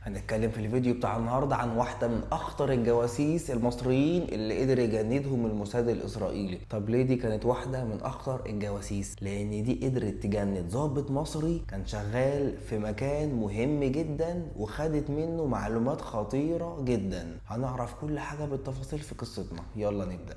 هنتكلم في الفيديو بتاع النهارده عن واحدة من اخطر الجواسيس المصريين اللي قدر يجندهم الموساد الاسرائيلي. طب ليه دي كانت واحدة من اخطر الجواسيس؟ لان دي قدرت تجند ضابط مصري كان شغال في مكان مهم جدا وخدت منه معلومات خطيرة جدا. هنعرف كل حاجة بالتفاصيل في قصتنا، يلا نبدأ.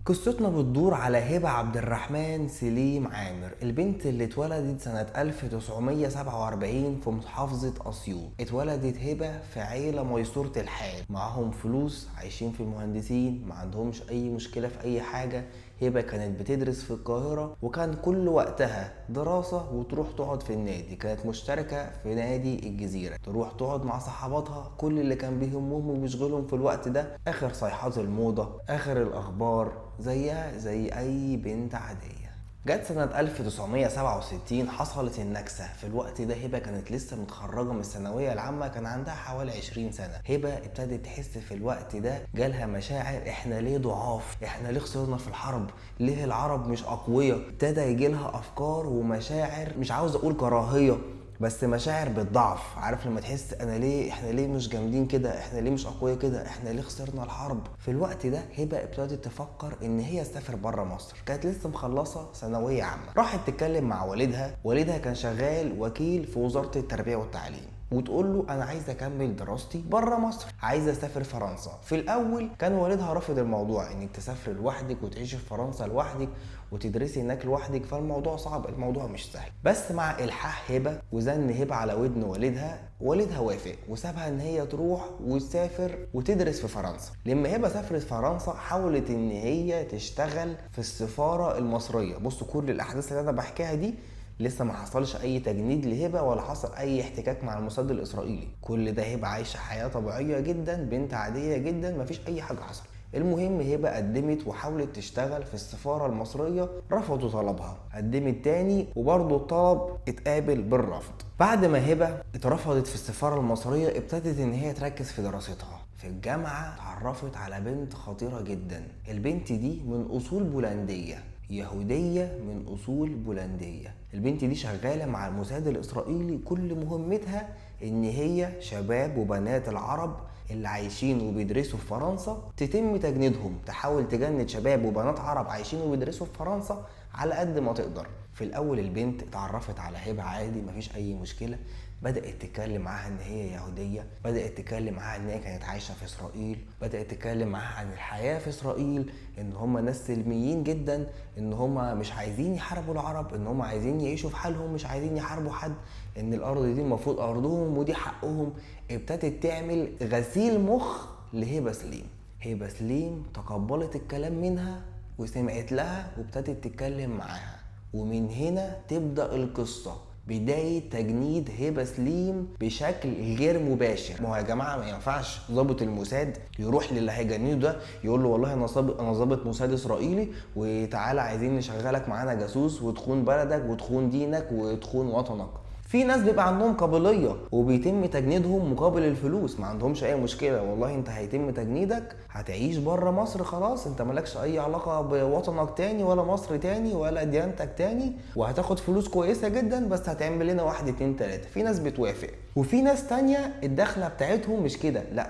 قصتنا بتدور على هبة عبد الرحمن سليم عامر، البنت اللي اتولدت سنة 1947 في محافظة أسيوط. اتولدت هبة في عيلة ميسورة الحال، معاهم فلوس، عايشين في المهندسين، ما عندهمش أي مشكلة في أي حاجة. هبة كانت بتدرس في القاهرة وكان كل وقتها دراسة وتروح تقعد في النادي، كانت مشتركة في نادي الجزيرة، تروح تقعد مع صحباتها. كل اللي كان بيهمهم وبيشغلهم في الوقت ده آخر صيحات الموضة، آخر الأخبار، زيها زي أي بنت عادية. جت سنة 1967 حصلت النكسة. في الوقت ده هبة كانت لسه متخرجة من الثانوية العامة، كان عندها حوالي 20 سنة. هبة ابتدت تحس في الوقت ده جالها مشاعر، احنا ليه ضعاف؟ احنا ليه خسرنا في الحرب؟ ليه العرب مش أقوياء؟ ابتدى يجيلها أفكار ومشاعر، مش عاوز أقول كراهية، بس مشاعر بالضعف. عارف لما تحس انا ليه، احنا ليه مش جامدين كده، احنا ليه مش اقوياء كده، احنا ليه خسرنا الحرب؟ في الوقت ده هبه ابتدت تفكر ان هي تسافر بره مصر. كانت لسه مخلصة ثانوية عامة، راحت تتكلم مع والدها. والدها كان شغال وكيل في وزارة التربية والتعليم، وتقول له انا عايزه اكمل دراستي بره مصر، عايزه اسافر فرنسا. في الاول كان والدها رافض الموضوع، انك تسافري لوحدك وتعيشي في فرنسا لوحدك وتدرسي هناك لوحدك، فالموضوع صعب، الموضوع مش سهل. بس مع الحاح هبه وزن هبه على ودن والدها، والدها وافق وسابها ان هي تروح وتسافر وتدرس في فرنسا. لما هبه سافرت فرنسا حاولت ان هي تشتغل في السفارة المصرية. بصوا كل الاحداث اللي انا بحكيها دي لسه ما حصلش اي تجنيد لهبه ولا حصل اي احتكاك مع الموساد الاسرائيلي. كل ده هبه عايشه حياة طبيعية جدا، بنت عادية جدا، مفيش اي حاجة حصلت. المهم هبه قدمت وحاولت تشتغل في السفارة المصرية، رفضوا طلبها. قدمت تاني وبرضه الطلب اتقابل بالرفض. بعد ما هبه اترفضت في السفارة المصرية ابتدت ان هي تركز في دراستها. في الجامعة اتعرفت على بنت خطيرة جدا. البنت دي من اصول بولنديه، يهودية من أصول بولندية. البنت دي شغالة مع الموساد الإسرائيلي، كل مهمتها إن هي شباب وبنات العرب اللي عايشين وبيدرسوا في فرنسا تتم تجنيدهم، تحاول تجند شباب وبنات عرب عايشين وبيدرسوا في فرنسا على قد ما تقدر. في الأول البنت اتعرفت على هبة عادي، مفيش أي مشكلة، بدأت تتكلم معاها إن هي يهودية، بدأت تتكلم معاها إن هي كانت عايشة في إسرائيل، بدأت تتكلم معاها عن الحياة في إسرائيل، إن هم ناس سلميين جدا، إن هم مش عايزين يحاربوا العرب، إن هم عايزين يعيشوا في حالهم، مش عايزين يحاربوا حد، إن الأرض دي المفروض أرضهم ودي حقهم. ابتدت تعمل غسيل مخ لهبة سليم. هبة سليم تقبلت الكلام منها وسمعت لها وابتدت تتكلم معاها، ومن هنا تبدأ القصة، بداية تجنيد هبة سليم بشكل غير مباشر. ما هو يا جماعة ما ينفعش ضابط الموساد يروح للي هيجنده ده يقول له والله أنا ضابط موساد إسرائيلي وتعالى عايزين نشغلك معانا جاسوس وتخون بلدك وتخون دينك وتخون وطنك. في ناس بيبقى عندهم قابلية وبيتم تجنيدهم مقابل الفلوس، ما عندهمش أي مشكلة، والله أنت هيتم تجنيدك، هتعيش بره مصر خلاص، أنت مالكش أي علاقة بوطنك تاني ولا مصر تاني ولا ديانتك تاني، وهتاخد فلوس كويسة جدا، بس هتعمل لنا 1 2 3. في ناس بتوافق، وفي ناس تانية الدخلة بتاعتهم مش كده، لا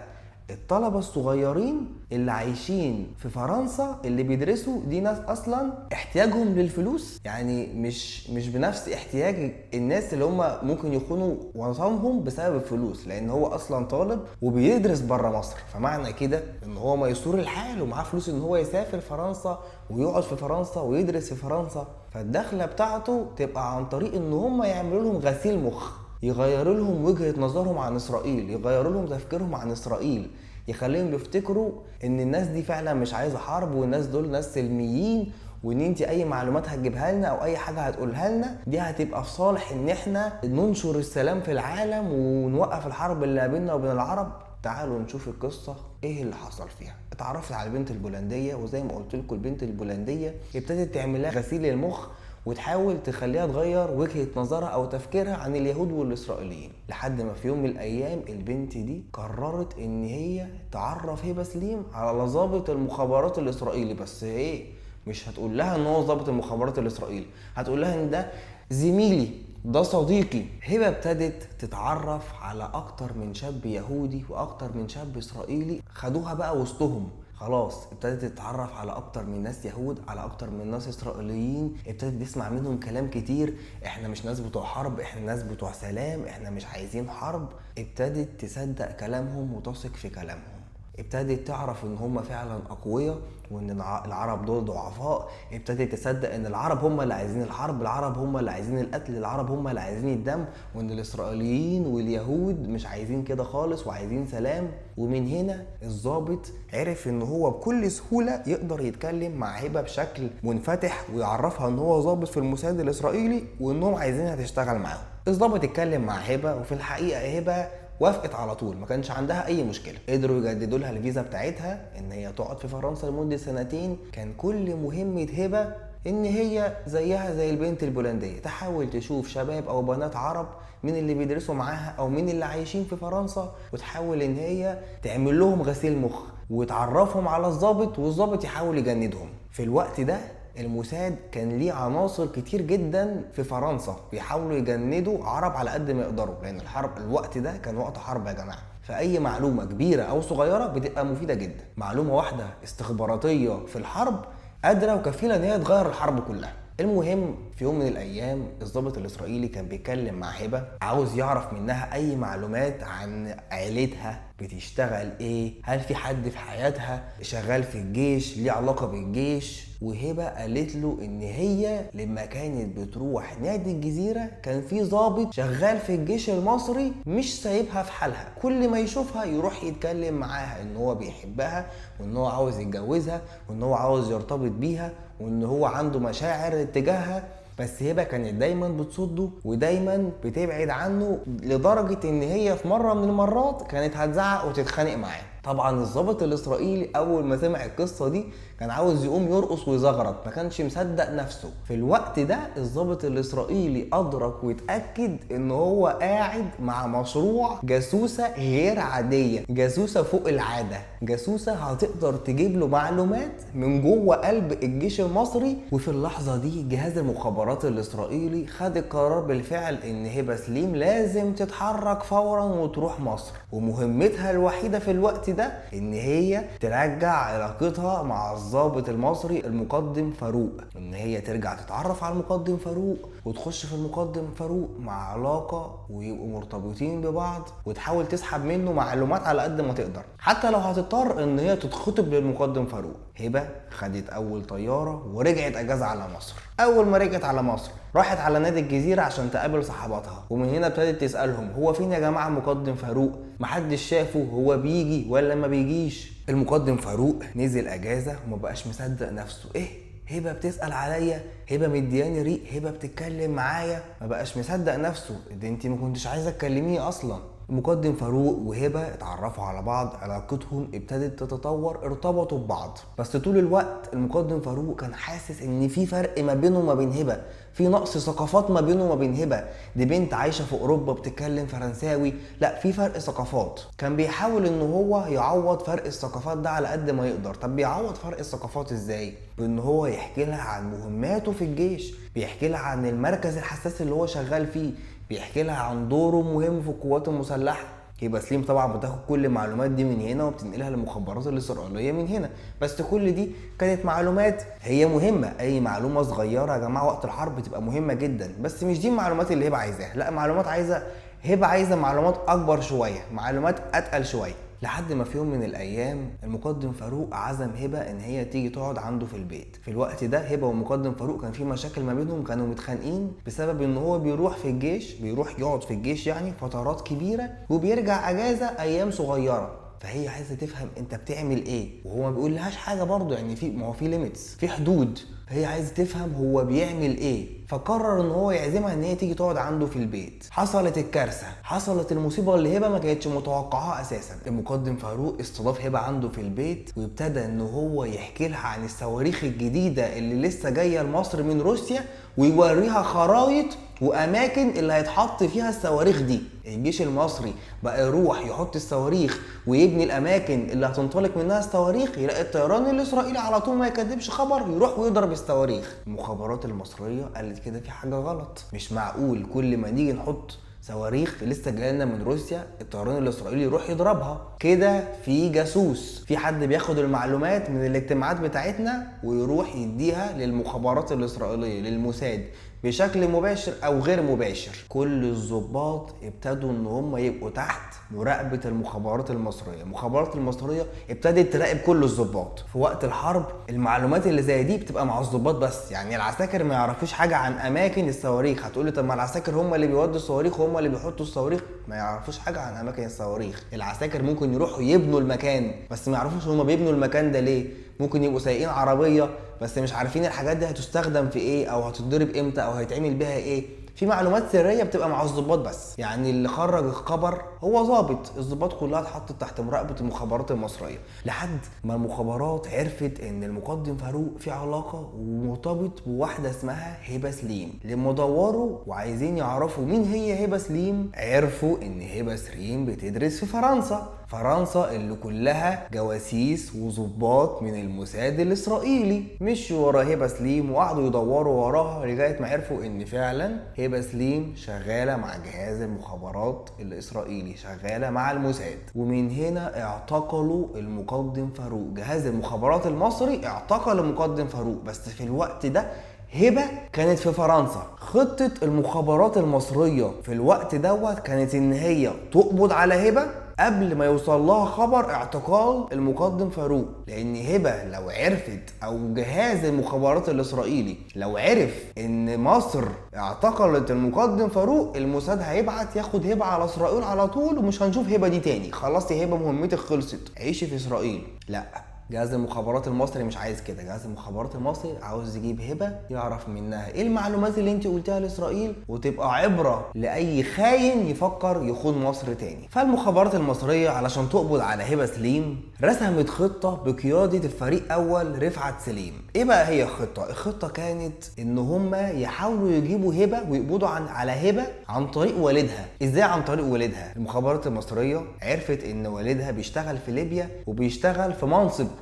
الطلبة الصغيرين اللي عايشين في فرنسا اللي بيدرسوا دي ناس أصلا احتياجهم للفلوس يعني مش بنفس احتياج الناس اللي هم ممكن يخونوا وطنهم بسبب الفلوس، لأن هو أصلا طالب وبيدرس بره مصر، فمعنى كده إن هو ميسور الحال ومعاه فلوس إن هو يسافر فرنسا ويقعد في فرنسا ويدرس في فرنسا، فالدخلة بتاعته تبقى عن طريق إن هم يعملوا لهم غسيل مخ، يغيروا لهم وجهة نظرهم عن إسرائيل، يغيروا لهم تفكيرهم عن إسرائيل، يخليهم يفتكروا إن الناس دي فعلا مش عايزة حرب والناس دول ناس سلميين، وإن انت أي معلومات هتجيبها لنا أو أي حاجة هتقولها لنا دي هتبقى في صالح إن إحنا ننشر السلام في العالم ونوقف الحرب اللي بيننا وبين العرب. تعالوا نشوف القصة إيه اللي حصل فيها. اتعرفت على البنت البولندية، وزي ما قلت لكم البنت البولندية ابتدت تعمل لها غسيل المخ وتحاول تخليها تغير وجهة نظرها أو تفكيرها عن اليهود والإسرائيليين، لحد ما في يوم من الأيام البنت دي قررت إن هي تعرف هبة سليم على ضابط المخابرات الإسرائيلي. بس إيه، مش هتقول لها إن هو ضابط المخابرات الإسرائيلي، هتقول لها إن ده زميلي ده صديقي. هبه ابتدت تتعرف على اكتر من شاب يهودي واكتر من شاب اسرائيلي، خدوها بقى وسطهم. خلاص ابتدت تتعرف على اكتر من ناس يهود، على اكتر من ناس اسرائيليين، ابتدت تسمع منهم كلام كتير، احنا مش ناس بتوع حرب، احنا ناس بتوع سلام، احنا مش عايزين حرب. ابتدت تصدق كلامهم وتثق في كلامهم، ابتدت تعرف ان هم فعلا اقوياء وان العرب دول ضعفاء. ابتدت تصدق ان العرب هم اللي عايزين الحرب، العرب هم اللي عايزين القتل، العرب هم اللي عايزين الدم، وان الاسرائيليين واليهود مش عايزين كده خالص وعايزين سلام. ومن هنا الضابط عرف ان هو بكل سهولة يقدر يتكلم مع هبة بشكل منفتح ويعرفها ان هو ضابط في الموساد الاسرائيلي وانهم عايزينها تشتغل معاهم. الضابط اتكلم مع هبة، وفي الحقيقة هبة وافقت على طول، ما كانش عندها اي مشكلة. قدروا يجددوا لها الفيزا بتاعتها ان هي تقعد في فرنسا لمدة سنتين. كان كل مهمة هبه ان هي زيها زي البنت البولنديه، تحاول تشوف شباب او بنات عرب من اللي بيدرسوا معاها او من اللي عايشين في فرنسا، وتحاول ان هي تعمل لهم غسيل مخ وتعرفهم على الضابط، والضابط يحاول يجندهم. في الوقت ده الموساد كان ليه عناصر كتير جدا في فرنسا بيحاولوا يجندوا عرب على قد ما يقدروا، لان الحرب الوقت ده كان وقت حرب يا جماعة، فاي معلومة كبيرة او صغيرة بتبقى مفيدة جدا. معلومة واحدة استخباراتية في الحرب قادرة وكفيله ان هي تغير الحرب كلها. المهم في يوم من الايام الضابط الاسرائيلي كان بيتكلم مع هبه، عاوز يعرف منها اي معلومات عن عيلتها، بتشتغل ايه، هل في حد في حياتها شغال في الجيش، ليه علاقة بالجيش. وهبه قالت له ان هي لما كانت بتروح نادي الجزيرة كان في ضابط شغال في الجيش المصري مش سايبها في حالها، كل ما يشوفها يروح يتكلم معاها ان هو بيحبها وان هو عاوز يتجوزها وان هو عاوز يرتبط بيها وان هو عنده مشاعر اتجاهها. بس هبه كانت دايما بتصده ودايما بتبعد عنه، لدرجة ان هي في مرة من المرات كانت هتزعق وتتخانق معاه. طبعا الضابط الاسرائيلي اول ما سمع القصة دي كان عاوز يقوم يرقص ويزغرط، ما كانش مصدق نفسه. في الوقت ده الضابط الاسرائيلي ادرك واتاكد ان هو قاعد مع مشروع جاسوسه غير عادية، جاسوسه فوق العادة، جاسوسه هتقدر تجيب له معلومات من جوه قلب الجيش المصري. وفي اللحظة دي جهاز المخابرات الاسرائيلي خد القرار بالفعل ان هبه سليم لازم تتحرك فورا وتروح مصر، ومهمتها الوحيدة في الوقت ده ان هي ترجع علاقتها مع الضابط المصري المقدم فاروق، ان هي ترجع تتعرف على المقدم فاروق وتخش في المقدم فاروق مع علاقة ويبقوا مرتبطين ببعض، وتحاول تسحب منه معلومات على قد ما تقدر، حتى لو هتضطر ان هي تتخطب للمقدم فاروق. هبه خدت اول طيارة ورجعت اجازه على مصر. اول ما رجعت على مصر راحت على نادي الجزيرة عشان تقابل صحباتها، ومن هنا ابتدت تسالهم هو فين يا جماعة مقدم فاروق؟ محدش شافه، هو بيجي ولا ما بيجيش؟ المقدم فاروق نزل اجازه وما بقاش مصدق نفسه، ايه هبه بتسال عليا، هبه مدياني ريق، هبه بتتكلم معايا، ما بقاش مصدق نفسه، ده انت ما كنتش عايزه تكلميني اصلا. المقدم فاروق وهبه اتعرفوا على بعض، علاقتهم ابتدت تتطور، ارتبطوا ببعض. بس طول الوقت المقدم فاروق كان حاسس ان في فرق ما بينه وما بين هبه، في نقص ثقافات ما بينه وما بين هبه، دي بنت عايشه في اوروبا بتتكلم فرنساوي، لا في فرق ثقافات. كان بيحاول ان هو يعوض فرق الثقافات ده على قد ما يقدر. طب بيعوض فرق الثقافات ازاي؟ بان هو يحكي لها عن مهماته في الجيش، بيحكي لها عن المركز الحساس اللي هو شغال فيه، بيحكي لها عن دوره مهم في القوات المسلحة. هبه سليم طبعا بتاخد كل المعلومات دي من هنا وبتنقلها للمخابرات الاسرائيلية من هنا، بس كل دي كانت معلومات هي مهمة، اي معلومة صغيرة يا جماعة وقت الحرب بتبقى مهمة جدا، بس مش دي المعلومات اللي هبه عايزاها، لا معلومات عايزه هبه عايزه معلومات اكبر شوية، معلومات اتقل شوية. لحد ما في يوم من الايام المقدم فاروق عزم هبه ان هي تيجي تقعد عنده في البيت. في الوقت ده هبه ومقدم فاروق كان في مشاكل ما بينهم، كانوا متخانقين بسبب ان هو بيروح في الجيش، بيروح يقعد في الجيش يعني فترات كبيرة وبيرجع اجازه ايام صغيرة، فهي عايزه تفهم انت بتعمل ايه، وهو ما بيقولهاش حاجة برضه، يعني في ما هو في limits، في حدود، فهي عايزه تفهم هو بيعمل ايه. فقرر ان هو يعزمها ان هي تيجي تقعد عنده في البيت. حصلت الكارثة، حصلت المصيبة اللي هبه ما كانتش متوقعاها اساسا. المقدم فاروق استضاف هبه عنده في البيت وابتدى ان هو يحكي لها عن الصواريخ الجديدة اللي لسه جاية لمصر من روسيا، ويوريها خرايط واماكن اللي هيتحط فيها الصواريخ دي. الجيش المصري بقى يروح يحط الصواريخ ويبني الاماكن اللي هتنطلق منها الصواريخ، يلاقي الطيران الاسرائيلي على طول ما يكذبش خبر يروح ويضرب الصواريخ. المخابرات المصرية قالت دي كده في حاجة غلط، مش معقول كل ما نيجي نحط صواريخ لسه جاية من روسيا الطيران الاسرائيلي يروح يضربها. كده في جاسوس، في حد بياخد المعلومات من الاجتماعات بتاعتنا ويروح يديها للمخابرات الاسرائيلية للموساد بشكل مباشر او غير مباشر. كل الضباط ابتدوا ان هم يبقوا تحت مراقبة المخابرات المصرية. المخابرات المصرية ابتدت تراقب كل الضباط. في وقت الحرب المعلومات اللي زي دي بتبقى مع الضباط بس، يعني العساكر ما يعرفوش حاجة عن اماكن الصواريخ. هتقولي طب ما العساكر هم اللي بيودوا الصواريخ وهم اللي بيحطوا الصواريخ، ما يعرفوش حاجة عن اماكن الصواريخ. العساكر ممكن يروحوا يبنوا المكان بس ما يعرفوش هم بيبنوا المكان ده ليه، ممكن يبقوا سايقين عربية بس مش عارفين الحاجات دي هتستخدم في ايه او هتتضرب امتى او هيتعمل بيها ايه. في معلومات سرية بتبقى مع الضباط بس، يعني اللي خرج الخبر هو ضابط. الضباط كلها اتحطت تحت مراقبة المخابرات المصرية لحد ما المخابرات عرفت ان المقدم فاروق في علاقة ومرتبط بواحدة اسمها هبه سليم. لما دوروا وعايزين يعرفوا مين هي هبه سليم، عرفوا ان هبه سليم بتدرس في فرنسا، فرنسا اللي كلها جواسيس وظباط من الموساد الاسرائيلي. مشوا ورا هبه سليم وقعدوا يدوروا وراها لغاية ما عرفوا ان فعلا هبه سليم شغالة مع جهاز المخابرات الاسرائيلي، شغالة مع الموساد. ومن هنا اعتقلوا المقدم فاروق. جهاز المخابرات المصري اعتقل المقدم فاروق، بس في الوقت ده هبه كانت في فرنسا. خطه المخابرات المصرية في الوقت دوت كانت ان هي تقبض على هبه قبل ما يوصل لها خبر اعتقال المقدم فاروق، لان هبه لو عرفت او جهاز المخابرات الاسرائيلي لو عرف ان مصر اعتقلت المقدم فاروق، الموساد هيبعت ياخد هبه على اسرائيل على طول ومش هنشوف هبه دي تاني. خلاص يا هبه مهمتك خلصت، عيشي في اسرائيل. لا، جهاز المخابرات المصري مش عايز كده. جهاز المخابرات المصري عاوز يجيب هبه يعرف منها ايه المعلومات اللي انت قلتها لاسرائيل وتبقى عبره لاي خاين يفكر يخون مصر تاني. فالمخابرات المصرية علشان تقبض على هبه سليم رسمت خطه بقيادة الفريق اول رفعت سليم. ايه بقى هي الخطة؟ الخطة كانت ان هما يحاولوا يجيبوا هبه ويقبضوا على هبه عن طريق والدها. ازاي عن طريق والدها؟ المخابرات المصرية عرفت ان والدها بيشتغل في ليبيا وبيشتغل في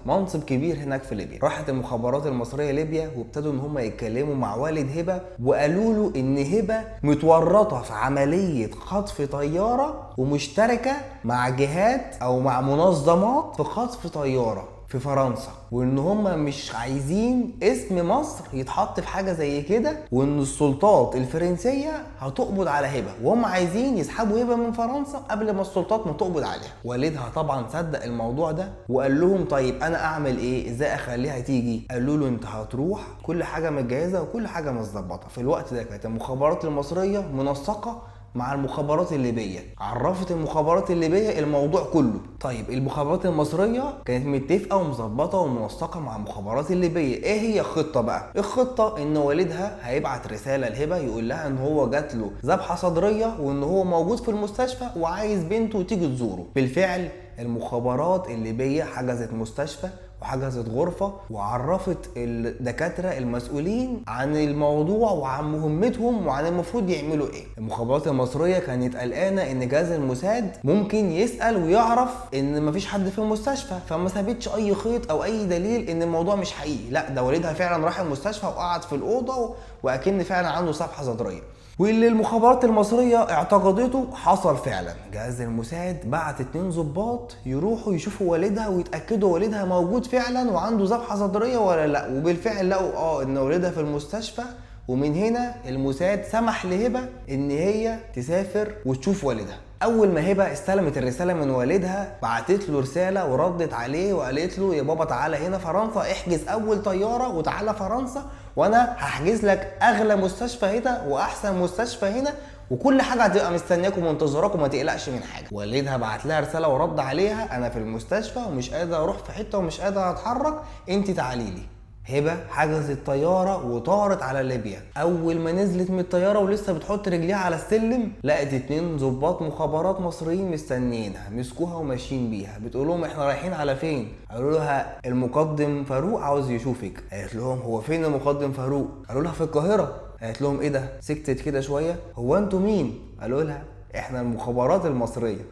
منصب كبير هناك في ليبيا. راحت المخابرات المصرية ليبيا وابتدوا ان هم يتكلموا مع والد هبه وقالوا له ان هبه متورطة في عملية خطف طيارة ومشتركه مع جهات او مع منظمات في خطف طيارة في فرنسا، وان هم مش عايزين اسم مصر يتحط في حاجة زي كده، وان السلطات الفرنسية هتقبض على هبه، وهم عايزين يسحبوا هبه من فرنسا قبل ما السلطات ما تقبض عليها. والدها طبعا صدق الموضوع ده وقال لهم طيب انا اعمل ايه؟ ازاي اخليها تيجي؟ قالوا له انت هتروح كل حاجة متجهزه وكل حاجة متظبطه. في الوقت ده كانت المخابرات المصرية منسقة مع المخابرات الليبية، عرفت المخابرات الليبية الموضوع كله. طيب المخابرات المصرية كانت متفقه ومظبطه ومنسقه مع المخابرات الليبية. ايه هي الخطة بقى؟ الخطة ان والدها هيبعت رسالة لهبه يقول لها ان هو جات له ذبحه صدريه وان هو موجود في المستشفى وعايز بنته تيجي تزوره. بالفعل المخابرات الليبية حجزت مستشفى وحجزت غرفة وعرفت الدكاترة المسؤولين عن الموضوع وعن مهمتهم وعن المفروض يعملوا ايه. المخابرات المصرية كانت قلقانة ان جهاز الموساد ممكن يسأل ويعرف ان مفيش حد في المستشفى، فما سابتش اي خيط او اي دليل ان الموضوع مش حقيقي. لا، ده والدها فعلا راح المستشفى وقعد في الأوضة وأكن فعلا عنده صفحة صدرية. واللي المخابرات المصرية اعتقدته حصل فعلا. جهاز الموساد بعت 2 ضباط يروحوا يشوفوا والدها ويتأكدوا والدها موجود فعلا وعنده ذبحة صدرية ولا لا، وبالفعل لقوا ان والدها في المستشفى. ومن هنا الموساد سمح لهبة ان هي تسافر وتشوف والدها. اول ما هبه استلمت الرسالة من والدها بعتت له رسالة وردت عليه وقالت له يا بابا تعالى هنا فرنسا، احجز اول طيارة وتعالى فرنسا وانا هحجز لك اغلى مستشفى هنا واحسن مستشفى هنا وكل حاجة هتبقى مستنياكم ومنتظراكم وما تقلقش من حاجة. والدها بعت لها رسالة ورد عليها انا في المستشفى ومش قادر اروح في حتة ومش قادر اتحرك، انت تعالي لي. هبه حجزت طيارة وطارت على ليبيا. اول ما نزلت من الطيارة ولسه بتحط رجليها على السلم لقت 2 ضباط مخابرات مصريين مستنيينها، مسكوها وماشيين بيها. بتقول لهم احنا رايحين على فين؟ قالوا لها المقدم فاروق عاوز يشوفك. قالت لهم هو فين المقدم فاروق؟ قالوا لها في القاهرة. قالت لهم ايه ده؟ سكتت كده شوية، هو انتوا مين؟ قالوا لها احنا المخابرات المصرية.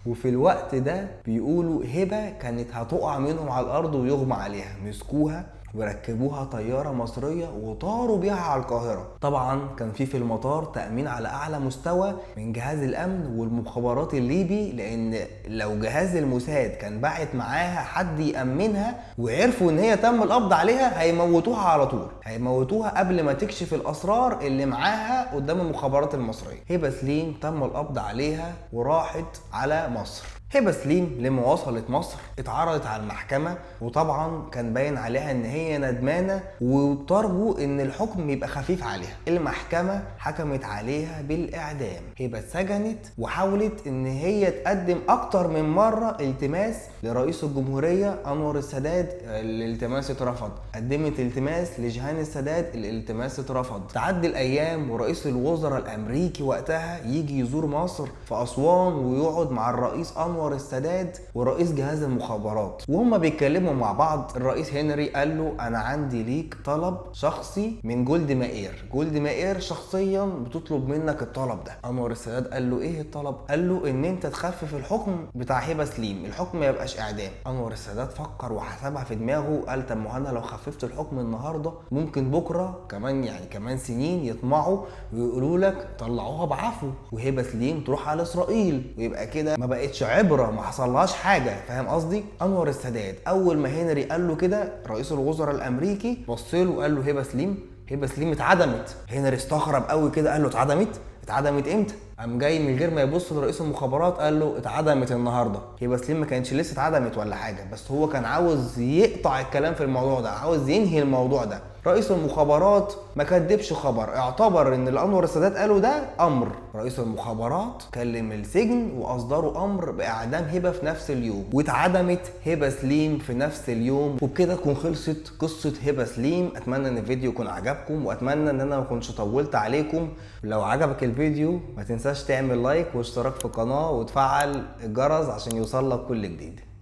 وفي الوقت ده بيقولوا هبه كانت هتقع منهم على الارض ويغمى عليها. مسكوها وركبوها طيارة مصرية وطاروا بيها على القاهرة. طبعا كان في المطار تأمين على أعلى مستوى من جهاز الأمن والمخابرات الليبي، لأن لو جهاز الموساد كان باعت معاها حد يأمنها وعرفوا إن هي تم القبض عليها هيموتوها على طول، هيموتوها قبل ما تكشف الأسرار اللي معاها قدام المخابرات المصرية. هبة سليم تم القبض عليها وراحت على مصر. هبة سليم لما وصلت مصر اتعرضت على المحكمة، وطبعا كان باين عليها ان هي ندمانة وبترجو ان الحكم يبقى خفيف عليها. المحكمة حكمت عليها بالاعدام. هبة اتسجنت وحاولت ان هي تقدم اكتر من مرة التماس لرئيس الجمهورية انور السادات، الالتماس اترفض. قدمت التماس لجهان السادات، الالتماس اترفض. تعدي الايام ورئيس الوزراء الامريكي وقتها يجي يزور مصر في اسوان ويقعد مع الرئيس انور السادات ورئيس جهاز المخابرات، وهم بيتكلموا مع بعض الرئيس هنري قال له انا عندي ليك طلب شخصي من جولد مائير، جولد مائير شخصيا بتطلب منك الطلب ده. انور السادات قال له ايه الطلب؟ قال له ان انت تخفف الحكم بتاع هبه سليم، الحكم ما يبقاش اعدام. انور السادات فكر وحسبها في دماغه، قال طب ما انا لو خففت الحكم النهارده ممكن بكره كمان يعني كمان سنين يطمعوا ويقولوا لك طلعوها بعفو وهبه سليم تروح على اسرائيل، ويبقى كده ما بقتش عبره، ما حصلهاش حاجة. فاهم قصدي؟ انور السادات اول ما هنري قال له كده رئيس الوزراء الامريكي بص له وقال له هبه سليم، هبه سليم اتعدمت. هنري استغرب قوي كده، قال له اتعدمت؟ اتعدمت امتى؟ قام جاي من غير ما يبص لرئيس المخابرات قال له اتعدمت النهارده. هبه سليم ما كانتش لسه اتعدمت ولا حاجة، بس هو كان عاوز يقطع الكلام في الموضوع ده، عاوز ينهي الموضوع ده. رئيس المخابرات ما كدبش خبر، اعتبر ان اللي انور السادات قاله ده امر. رئيس المخابرات كلم السجن واصدروا امر باعدام هبه في نفس اليوم، واتعدمت هبه سليم في نفس اليوم. وبكده تكون خلصت قصة هبه سليم. اتمنى ان الفيديو يكون عجبكم، واتمنى ان انا ما كنتش طولت عليكم. لو عجبك الفيديو ما تنساش تعمل لايك واشتراك في القناة وتفعل الجرس عشان يوصلك كل جديد.